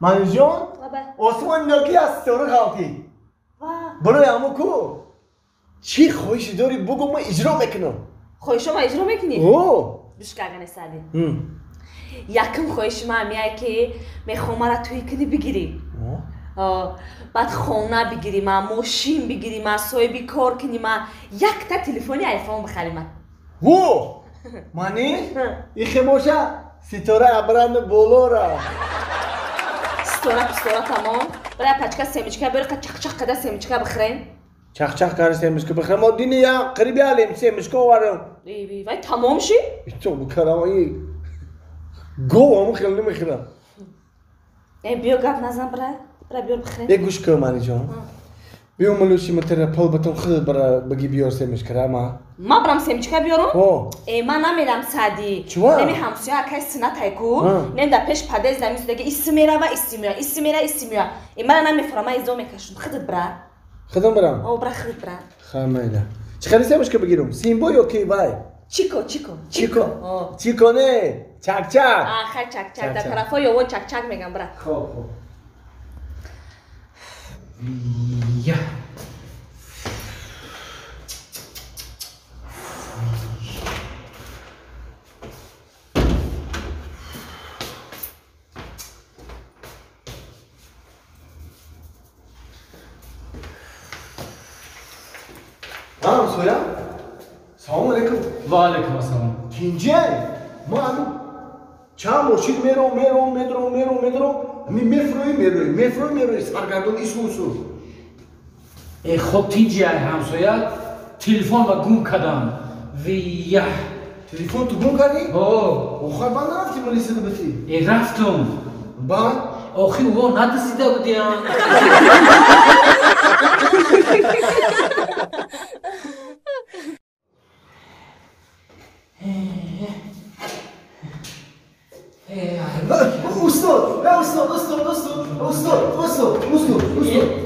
Манижон, осмон ноги аз ситора ғалтид. Барои ҳамо ку? Чӣ хоҳиши дорӣ бугӯ, ман иҷро мекунам. Хоҳишо ма иҷро мекунӣ? Бишкагане Сади. Якум хоҳиши ман ҳамияе ки мехоҳам мара тӯй кунӣ бигирӣ. Баъд хона бигирӣ ма, мошин бигирӣ ма, соҳиби кор кунӣ ма, якта телефони айфон бихарӣ ма. Во! Мани? Ихе боша ситора абрани болора. Ситора пистора тамом. Бара пачка семечка бери чақчақ када семечка бихӯрем. Чақчақ кара семечка бихӯрем. Мо дини я қариби алем семечка оварам. Вай тамом ши? То бикарам и гов ҳамон хеле намехӯрам. Э биё гап назан бира. Бира биёр бихӯрем. Э гӯш кун Маниҷон. Биё мулӯши матара пул батам худ бара баги биёр семечкара ма. Ма барам семечка биёрам? О. Э ман намерам Сади. Чува? Неми ҳамсоя акай синатай ку. Нем дар пеш подъезд дар мизудаги иси мерава, иси меоя, иси мера, иси меоя. Э мара намефурам, ман изо мекашам. Худат бира. Худам барам? О, бира худат бира. Ха майла. Чӣ хели семечка бигирам? Симбо ё ки вай? Чико, чико, чико. Чико не, чак-чак. А, хай чак-чак. Дар тарафҳои Ёвон чак-чак мегам, бира. Хоб, хоб. Я. Ҳамсоя? Салому алейкум. Ва алейкум ассалом. Тинҷай? Ман ҳамин чанд мошин мером, мером, медром, мером, медром, ҳамин мефурӯӣ, мерӯӣ, мефурӯӣ, мерӯӣ, саргардон ису усу. Э хоб тинҷай ҳамсоя, телефон ва гум кардам. Вия. Телефон ту гум кардӣ? О. Охир банд нарафтӣ милисияда битӣ? Э рафтум. Банд? Охир во надизида будиям. Устод, устод, устод, устод, устод, устод, устод, устод.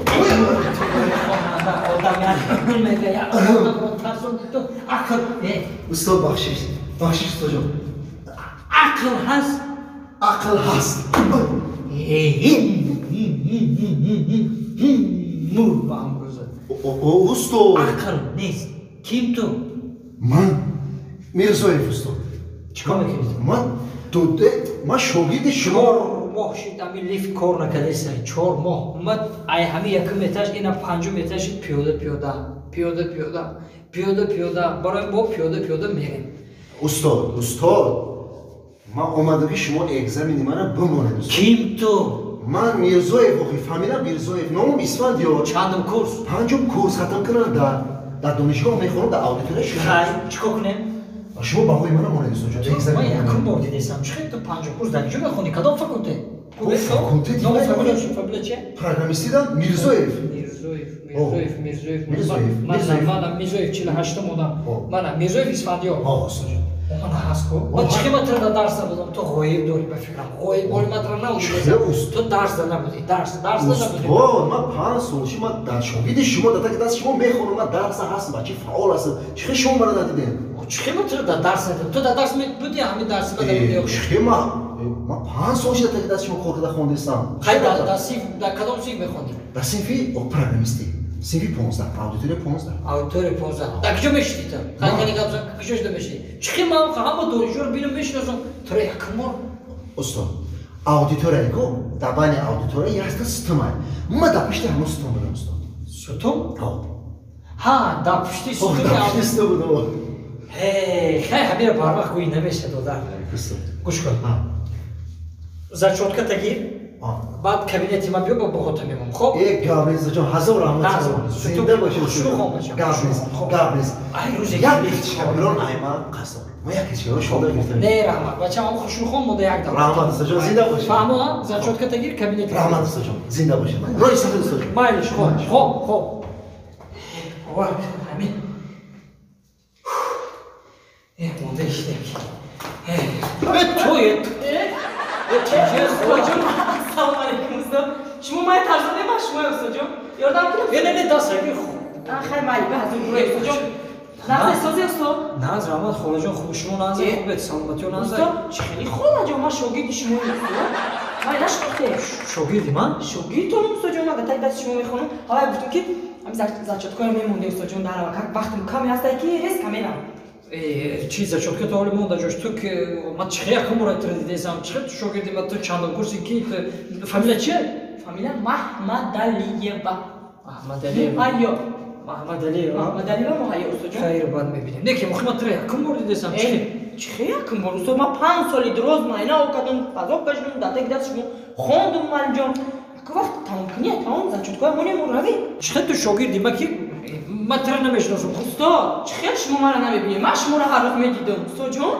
Устод бахшиш, бахшиш устодҷон. Ақл ҳаст? Ақл ҳаст. Нур ба амрӯза. Устод. Ақл нест. Ким ту? Ман Мирзоев устод. Чӣ кор мекунӣ? Ман доде, ман шогирди шумо. 4 моҳ шид ҳамин лифт кор накардеса. 4 моҳ. Ман ай ҳамин якум этаж ина панҷум этаж шид пиёда пиёда, пиёда пиёда, пиёда пиёда. Барои бо пиёда пиёда мерем. Устод, устод. Ман омадам ки шумо экзамени маро бимонед. Ким ту? Ман Мирзоев, охи фамилия Мирзоев, номам Исфандиёр. Чандум курс? Панҷум курс хатм кардам, дар донишгоҳ мехонам, дар аудитория шумо. Хай, чӣ кор кунем? Шумо баҳои мана монед, устодҷон. Ман якум бор дидесам. Чӣ хел ту панҷум курс дар куҷо мехонӣ? Кадом факултет? Факултет? Номи фамилия чӣ? Фамилия чӣ? Программистида Мирзоев. Мирзоев, Мирзоев, Мирзоев, Мирзоев. Мана Мирзоев 48-ум одам. Мана Мирзоев Исфандиёр. О, устодҷон. Мана ҳаст ку. Ман чӣ хел матра дар дарс набудам? Ту ғоиб дорӣ ба фикрам. Ғоиб бори матра набудӣ. Ту дарс да набудӣ. Дарс, дарс да набудӣ. Устод, ман 5 сол ши ман дар шогирди шумо, дар таки даст шумо мехонам, ман дарса ҳастам, бачаи фаъол ҳастам. Чӣ хел шумо мара надидем? Чӣ хел матра дар дарс надидем? Ту дар дарс будӣ, ҳамин дарси ма дар будӣ? Чӣ хел ман? Ман 5 сол ши дар таки даст шумо кор карда хондистам. Хай, дар синф, дар кадом синф мехондӣ? Дар синфи программистӣ. Синфи 15, аудитория 15. Аудитория 15. Дар куҷо мешидӣ ту? Хай, хеле гап зан, куҷо шуда мешидӣ? Чӣ хел ман ҳама донишҷӯро бинам мешиносам, туро якум бор? Устод, аудитория ку, дар байни аудитория якта сутун ай. Ман дар пушти ҳамон сутун будам, устод. Сутун? Ҳо. Ҳа, дар пушти сутун. Дар пушти сутун будам. Ҳе, хай ҳамира барвақт гӯӣ намешад, додар. Устод. Гӯш кун. Зачётката гир. Баъд кабинети ман биё, ба боғота мемонам. Хоб? Э, гап нест, ҷон, ҳазор раҳмат. Зинда бошед. Гап нест, гап нест. Ай рӯзе як кишкабирон ай ман қасом. Ма як кишкабирон шода гирифтам. Не, раҳмат. Бачам, ҳам хушрӯхон монда як дам. Раҳмат, устодҷон, зинда бошед. Фаҳмо, ҳа? Зачётката гир, кабинети. Раҳмат, устодҷон, зинда бошед. Роҳи сафед, устодҷон. Майлиш, хоб, хоб, хоб. Бовар кун, ҳамин. Э, монда ишидем. Э, ту, э, Устодҷон, ассалому алайкум, устод. Шумо май тарзоне ба шумо, устодҷон. Ёрдам кунед. Э, не, не, даст гир. Хай, майли, ба ҳазур бурай, устодҷон. Нағз эҳсози, устод? Нағз, раҳмат, холаҷон, хуб, шумо нағз, хубед, саломатиё нағз. Устод, чӣ хеле холаҷон, ман шогирди шумо, устод. Ман нашинохтем. Шогирди ман? Шогирдтонам, устодҷон, ман дар таги дасти шумо мехонам. Ҳавай гуфтум ки зачёткоро мемондем, устодҷон, дар вақтам каме ҳастай ки резко мерам. Чи зачётка то ҳоли монда ҷош ту ки ман чихе якум бора туро дидесам, чихе ту шогирди ман, ту чандум курси ки фамилия чие? Фамилия Маҳмадалиева. Маҳмадалиева. Муҳайё. Маҳмадалиева. Маҳмадалиева Муҳайё, устодҷон. Хайр, баъд мебинем. Не ки мухи ман туро якум бор дидесам, чихе? Чихе якум бор, устод? Ман 5 соли дроз майна окадум, азоб кашидум, дар таги дасти шумо хондум, маълимҷон. Ку вақт тамом кунӣ, тамом зачёткоя монем, равем. Чихе ту шогирди ман ки ман туро намешиносам? Устод, чихе шумо маро намебинед? Ман шуморо ҳар рӯз медидам, устодҷон.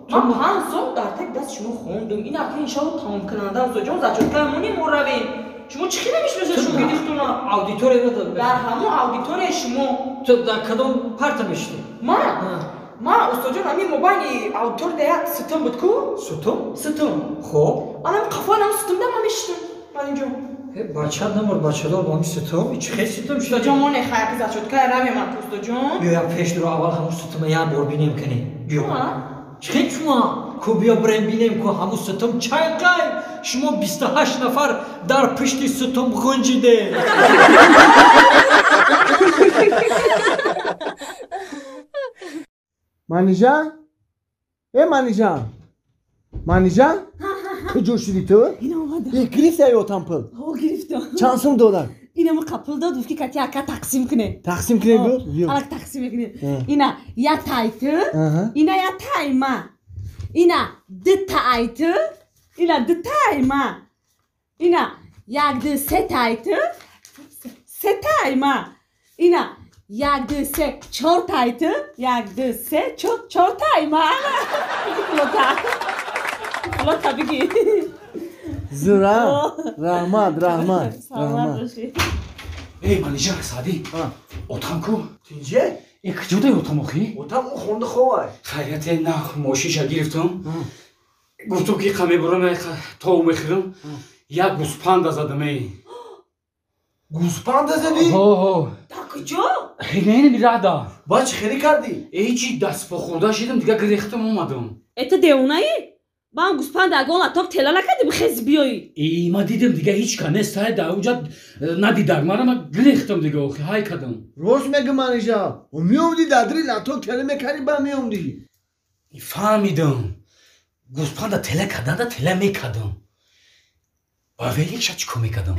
Ман 5 сол дар таги дасти шумо хондум. Ин ака иншоалло тамомкунанда, устодҷон, зачёткоя монем, равем. Шумо чихе намешиносед шогирди худтона? Аудитория надод. Дар ҳамон аудиторияи шумо. Ту дар кадом парта мешидӣ? Ман? Ман, устодҷон, ҳамин мобайни аудитория як сутун буд ку? Сутун? Сутун. Хоб. Анам қафои ҳамон сутунда ман мешидам, маълимҷон. Бача намур, бачадор бо ҳамин сутун? Чихе сутун шуд? Устодҷон, моне хаяки зачёткая равем аку, устодҷон. Биё, як пеш дуро аввал ҳамон сутума як бор бинем кунем. Биё. Чихе чума? Ку биё бирем бинем ку ҳамон сутун чайқай? Шумо 28 нафар дар пушти сутун ғунҷиде. Манижа? Э, Манижа? Манижа? Куҷо шудӣ ту? Гирифти ай отам пул? Ҳо, гирифтам. Чанд сум додак? Инаму қапул дод, гуфт ки кати ака тақсим кунем. Тақсим кунем гуфт? Алак тақсим мекунем. Ина я тай ту, ина я тай ма. Ина ду тай ту, ина ду тай ма. Ина як ду се тай ту, се тай ма. Ина як ду се чор тай ту, як ду се чор тай ма. Пулота. Пулота бигӣ. Зура, раҳмат, раҳмат. Саломат бошӣ. Эй, Манижа, Саъдӣ. Отам ку? Тинҷе? Э, куҷо дай отам охи? Отам ӯ хонда ховай. Хайрате на мошиша гирифтам. Гуфтум ки қа мебурам, тов мехӯрам. Як гӯспанда задам, эй. Гӯспанда задӣ? Ҳо, ҳо. Дар куҷо? Не, не, раҳда. Баъд чӣ хеле кардӣ? Эй, чи дастпо хӯрда шидам, дига гирехтам омадам. Э, ту девонаӣ? Ман гӯспанда агон латок тела накардӣ, бихез биёӣ. Э, ман дидам, дига ҳеҷ ка нест, ҳай дар онҷа надидаг. Мара ман гирехтам дига охи, ҳай кардам. Рост мегӯ, Манижа. Меомдӣ дадри латок тела мекардӣ, ба меомдӣ. Фаҳмидам. Гӯспанда тела карданда тела мекардам. Ба великша чӣ кор мекардам?